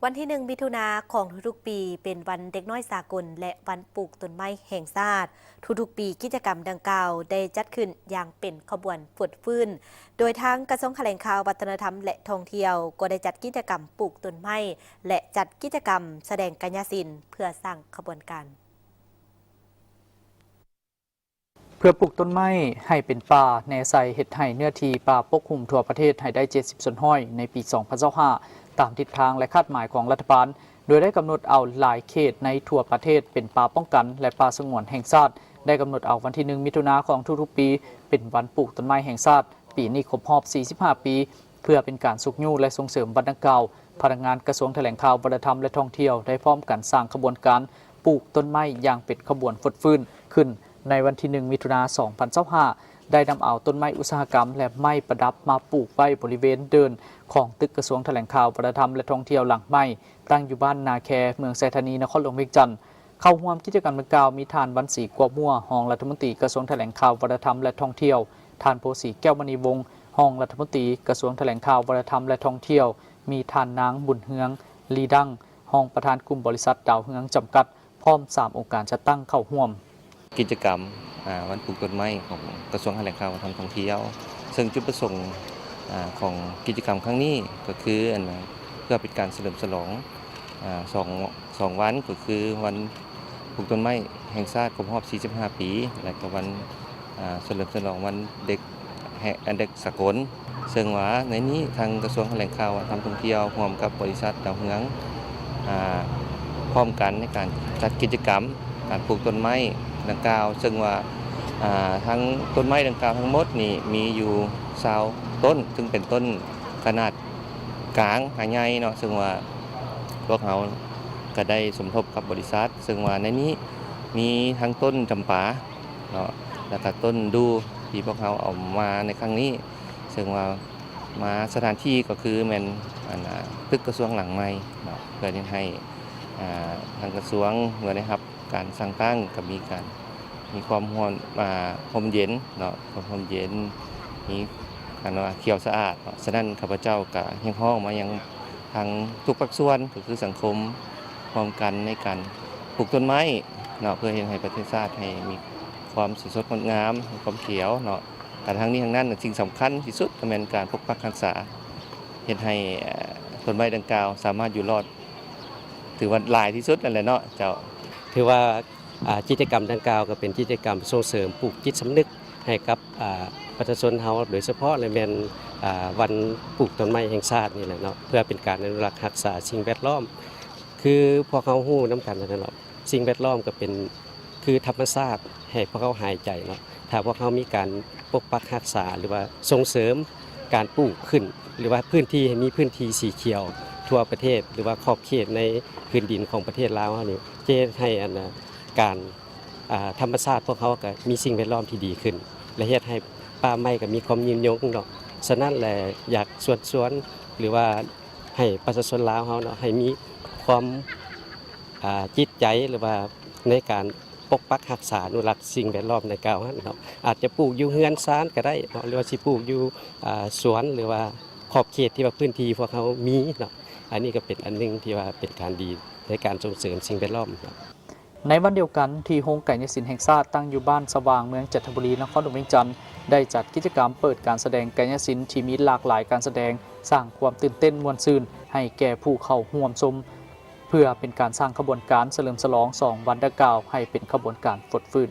ວັນທີໜຶ່ງ ມິຖຸນາຂອງທຸກໆປີ ເປັນວັນເດັກນ້ອຍສາກົນ ແລະ ວັນປູກຕົ້ນໄມ້ແຫ່ງຊາດ. ທຸກໆປີ ກິດຈະກຳດັ່ງກ່າວໄດ້ຈັດຂຶ້ນຢ່າງເປັນຂະບວນຟົດຟື້ນ, ໂດຍທາງກະຊວງຖະແຫຼງຂ່າວ, ວັດທະນະທຳ ແລະ ທ່ອງທ່ຽວ ກໍໄດ້ຈັດກິດຈະກຳປູກຕົ້ນໄມ້ ແລະ ຈັດກິດຈະກຳສະແດງກາຍະສິນ ເພື່ອສ້າງຂະບວນການ. ເພື່ອປູກຕົ້ນໄມ້ໃຫ້ເປັນປ່າແນໃສ່ ເຮັດໃຫ້ເນື້ອທີ່ປ່າປົກຫຸ້ມທົ່ວປະເທດໃຫ້ໄດ້ເຈັດສິບສ່ວນຮ້ອຍໃນປີສອງພັນຊາວຫ້າ ຕາມທິດທາງ ແລະ ຄາດໝາຍຂອງລັດຖະບານ, ໂດຍໄດ້ກຳນົດເອົາຫຼາຍເຂດໃນທົ່ວປະເທດເປັນປ່າປ້ອງກັນ ແລະ ປ່າສະຫງວນແຫ່ງຊາດ, ໄດ້ກຳນົດເອົາວັນທີໜຶ່ງ ມິຖຸນາຂອງທຸກໆປີ ເປັນວັນປູກຕົ້ນໄມ້ແຫ່ງຊາດ. ປີນີ້ຄົບຮອບສີ່ສິບຫ້າປີ. ເພື່ອເປັນການຊຸກຍູ້ ແລະ ສົ່ງເສີມວັນດັ່ງກ່າວ, ພະນັກງານກະຊວງຖະແຫຼງຂ່າວ, ວັດທະນະທຳ ແລະ ທ່ອງທ່ຽວ ໄດ້ພ້ອມກັນສ້າງຂະບວນການປູກຕົ້ນໄມ້ຢ່າງເປັນຂະບວນຟົດຟື້ນຂຶ້ນໃນວັນທີໜຶ່ງ ມິຖຸນາ ສອງພັນຊາວຫ້າ, ໄດ້ນຳເອົາຕົ້ນໄມ້ອຸດສາຫະກຳ ແລະ ໄມ້ປະດັບມາປູກໄວ້ບໍລິເວນເດີ່ນຂອງຕຶກກະຊວງຖະແຫຼງຂ່າວ, ວັດທະນະທຳ ແລະ ທ່ອງທ່ຽວຫຼັງໃໝ່, ຕັ້ງຢູ່ບ້ານນາແຄ, ເມືອງໄຊທານີ, ນະຄອນຫຼວງວຽງຈັນ. ເຂົ້າຮ່ວມກິດຈະກຳດັ່ງກ່າວມີທ່ານ ວັນສີ ກົວມົວ, ຮອງລັດຖະມົນຕີກະຊວງຖະແຫຼງຂ່າວ, ວັດທະນະທຳ ແລະ ທ່ອງທ່ຽວ, ທ່ານ ໂພສີ ແກ້ວມະນີວົງ, ຮອງລັດຖະມົນຕີກະຊວງຖະແຫຼງຂ່າວ, ວັດທະນະທຳ ແລະ ທ່ອງທ່ຽວ, ມີທ່ານນາງ ບຸນເຮືອງ ລີດັງ, ຮອງປະທານກຸ່ມບໍລິສັດດາວເຮືອງຈຳກັດ, ພ້ອມສາມອົງການຈັດຕັ້ງເຂົ້າຮ່ວມ. ກິດຈະກຳ ອາ ວັນປູກຕົ້ນໄມ້ຂອງກະຊວງຖະແຫຼງຂ່າວ ວັດທະນະທຳ ທ່ອງທ່ຽວ, ເຊິ່ງຈຸດປະສົງ ອາ ຂອງກິດຈະກຳຄັ້ງນີ້ກໍຄື ອັນ ເພື່ອເປັນການສະເຫຼີມສະຫຼອງ ອາ ສອງ ສອງວັນ ກໍຄືວັນປູກຕົ້ນໄມ້ແຫ່ງຊາດຄົບຮອບສີ່ສິບຫ້າປີ ແລະ ກໍວັນ ອາ ສະເຫຼີມສະຫຼອງວັນເດັກ ແຫ່ງ ອັນເດັກສາກົນ. ເຊິ່ງວ່າໃນນີ້ທາງກະຊວງຖະແຫຼງຂ່າວ ວັດທະນະທຳ ທ່ອງທ່ຽວ ຮ່ວມກັບບໍລິສັດດາວເຮືອງ ອາ ພ້ອມກັນໃນການຈັດກິດຈະກຳການປູກຕົ້ນໄມ້ດັ່ງກ່າວ, ເຊິ່ງວ່າ ອາ ທັງຕົ້ນໄມ້ດັ່ງກ່າວທັງໝົດນີ້ມີຢູ່ຊາວຕົ້ນ, ເຊິ່ງເປັນຕົ້ນຂະໜາດກາງຫາໃຫຍ່ເນາະ, ເຊິ່ງວ່າພວກເຮົາກໍໄດ້ສົມທົບກັບບໍລິສັດ, ເຊິ່ງວ່າໃນນີ້ມີທັງຕົ້ນຈຳປາ ເນາະ ແລ້ວກະຕົ້ນດູ່ທີ່ພວກເຮົາເອົາມາໃນຄັ້ງນີ້ ເຊິ່ງວ່າມາສະຖານທີ່ກໍຄືແມ່ນ ອັນ ອາ ຕຶກກະຊວງຫຼັງໃໝ່ເນາະ ເພື່ອເຮັດໃຫ້ ອາ ທາງກະຊວງເມື່ອໄດ້ຮັບການສ້າງຕັ້ງ ກໍມີການ ມີຄວາມຮ່ວມ ອາ ຮົ່ມເຢັນເນາະ ຄວາມຮົ່ມເຢັນ ມີ ອັນວ່າຂຽວສະອາດເນາະ. ສະນັ້ນ ຂ້າພະເຈົ້າກະຮຽກຮ້ອງມາຍັງທາງທຸກພາກສ່ວນ ກໍຄືສັງຄົມ ຮ່ວມກັນໃນການປູກຕົ້ນໄມ້ເນາະ ເພື່ອເຮັດໃຫ້ປະເທດຊາດໃຫ້ມີຄວາມສວຍສົດງົດງາມ ມີຄວາມຂຽວເນາະ. ກະທັງນີ້ທັງນັ້ນ ສິ່ງສຳຄັນທີ່ສຸດກໍແມ່ນການປົກປັກຮັກສາ ເຮັດໃຫ້ ເອີ ຕົ້ນໄມ້ດັ່ງກ່າວສາມາດຢູ່ລອດ ຖືວ່າຫຼາຍທີ່ສຸດນັ້ນແຫຼະເນາະເຈົ້າ. ຖືວ່າ ອາ ກິດຈະກຳດັ່ງກ່າວກໍເປັນກິດຈະກຳສົ່ງເສີມປູກຈິດສຳນຶກໃຫ້ກັບ ອາ ປະຊາຊົນເຮົາ, ໂດຍສະເພາະແລະແມ່ນ ອາ ວັນປູກຕົ້ນໄມ້ແຫ່ງຊາດນີ້ແຫຼະເນາະ, ເພື່ອເປັນການອະນຸລັກຮັກສາສິ່ງແວດລ້ອມ. ຄືພວກເຮົາຮູ້ນຳກັນຫັ້ນແຫຼະເນາະ, ສິ່ງແວດລ້ອມກໍເປັນຄືທຳມະຊາດໃຫ້ພວກເຮົາຫາຍໃຈເນາະ. ຖ້າພວກເຮົາມີການປົກປັກຮັກສາ ຫຼືວ່າສົ່ງເສີມການປູກຂຶ້ນ ຫຼືວ່າພື້ນທີ່ໃຫ້ມີພື້ນທີ່ສີຂຽວທົ່ວປະເທດ ຫຼືວ່າຂອບເຂດໃນພື້ນດິນຂອງປະເທດລາວເຮົານີ້ ຈະເຮັດໃຫ້ ອັນ ການ ອາ ທຳມະຊາດພວກເຮົາກໍມີສິ່ງແວດລ້ອມທີ່ດີຂຶ້ນ ແລະ ເຮັດໃຫ້ປ່າໄມ້ກໍມີຄວາມຍືນຍົງເນາະ. ສະນັ້ນແຫຼະ ຢາກຊວນຊວນ ຫຼືວ່າໃຫ້ປະຊາຊົນລາວເຮົາເນາະ ໃຫ້ມີຄວາມ ອາ ຈິດໃຈ ຫຼືວ່າໃນການປົກປັກຮັກສາອະນຸລັກສິ່ງແວດລ້ອມດັ່ງກ່າວຫັ້ນເນາະ. ອາດຈະປູກຢູ່ເຮືອນຊານກໍໄດ້ເນາະ ຫຼືວ່າຊິປູກຢູ່ ອາ ສວນ ຫຼືວ່າຂອບເຂດທີ່ວ່າພື້ນທີ່ພວກເຮົາມີເນາະ. ອັນນີ້ກໍເປັນອັນໜຶ່ງທີ່ວ່າເປັນການດີໃນການສົ່ງເສີມສິ່ງແວດລ້ອມເນາະ. ໃນວັນດຽວກັນ ທີ່ໂຮງກາຍະສິນແຫ່ງຊາດ ຕັ້ງຢູ່ບ້ານສະຫວ່າງ ເມືອງຈັນທະບູລີ ນະຄອນຫຼວງວຽງຈັນ ໄດ້ຈັດກິດຈະກຳເປີດການສະແດງກາຍະສິນທີ່ມີຫຼາກຫຼາຍການສະແດງ, ສ້າງຄວາມຕື່ນເຕັ້ນມ່ວນຊື່ນໃຫ້ແກ່ຜູ້ເຂົ້າຮ່ວມຊົມ ເພື່ອເປັນການສ້າງຂະບວນການສະເຫຼີມສະຫຼອງສອງວັນດັ່ງກ່າວໃຫ້ເປັນຂະບວນການຟົດຟື້ນ.